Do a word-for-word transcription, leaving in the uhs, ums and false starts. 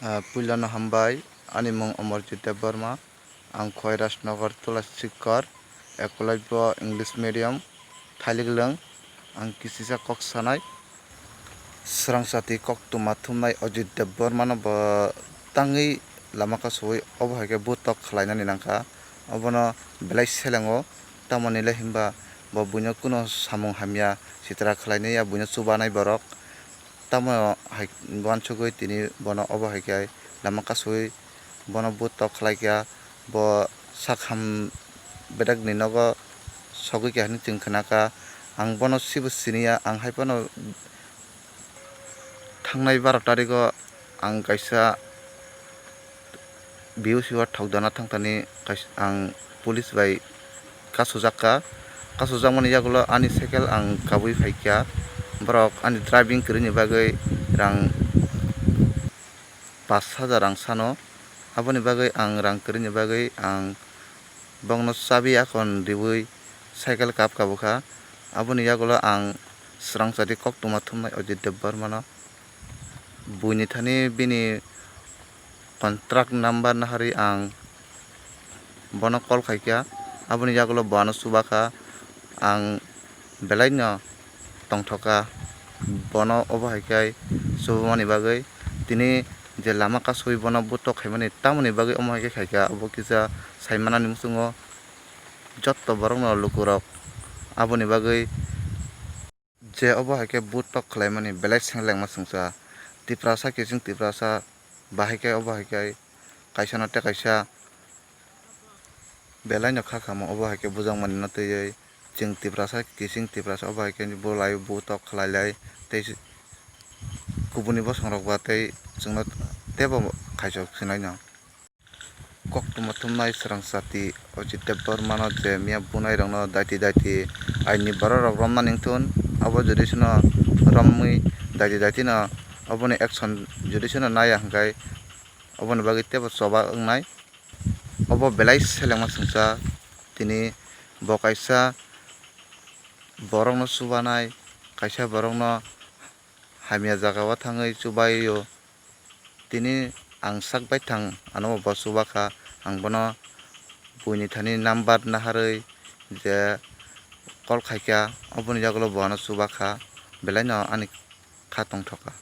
Ah, puilano hambai, ani mung Amarjit Debbarma, ang Khoirasnagar Tulasikor, Ekolabya English Medium, Thailik Lwng, ang kisisa kok sanai. Srangchati koktwma thumnai Ajit Debbarmano bo tangwi lama kasowi obo hai khe butok khlainani nangkha. Obono belai selengo, tamoni le himba bo buino kuno samung hamya sitra khlainai ya buino chubanai borok. Tamo hai uansugwi tini bono obo hai khe lama kasowi bono butok khlaikha, bo sakham bedakni nogo sogwi kha hinwi chwng khnakha. Ang bono sibo siniya, ang hai phano thangnai baro tarigo ang kaisa B O C o thokdana thangthani kais-, ang police bai kasujak kha. Kasujakmani yagulo ani cycle ang kabui phaikha. Borok ani driving kwrwini bagwi rang pash hajar rang sano. Aboni bagwi ang rang kwrwini bagwi ang bokno chabi akon riui cycle kap kabukha. Aboni yagulo ang srangchati koktwma thumnai Ajit Debbarmano. Buini thani bini contract number naharwi ang bono call khaikha, aboni yagulo bo ano chubakha, ang belaino tongthokha, bono obo hai khe chubamani bagwi. Tini je lama kasowi bono butok khaimani tamoni bagwi omo hai khe khaikha, obo kisa saimanani muchungo jotto borokno lukurok aboni bagwi. Je obo hai khe butok khlaimani belai senglengma swngcha. Tiprasa kiching Tiprasa bahai khe obo hai khe kaisa no tei kaisa belai no kha kamo obo hai khe bujakmani no twiwi chwng Tiprasa kiching Tiprasa obo hai khe bo lai butok khlai lai tei kubuni bosong rok ba tei chwngno teibo khaisok sinai no. Koktwma thumnai srangchati Ajit Debbarmano je miya bunai rokno daiti daiti aini borok rok romnani wngthun, abo jodi seno romwi daiti daiti no oboni action jodi seno naiya hwnkhe oboni bagwi teibo choba wngnai. Obo belai selengma swngcha tini bo kaisa borokno chubanai, kaisa borokno hamya jagao thangwi chubaio. Tini ang sak baithang ano bo chubakha, ang bono buini thani number naharwi je call khaikha, oboni yagulo bo ano chubakha, belaino ani kha tongthokha.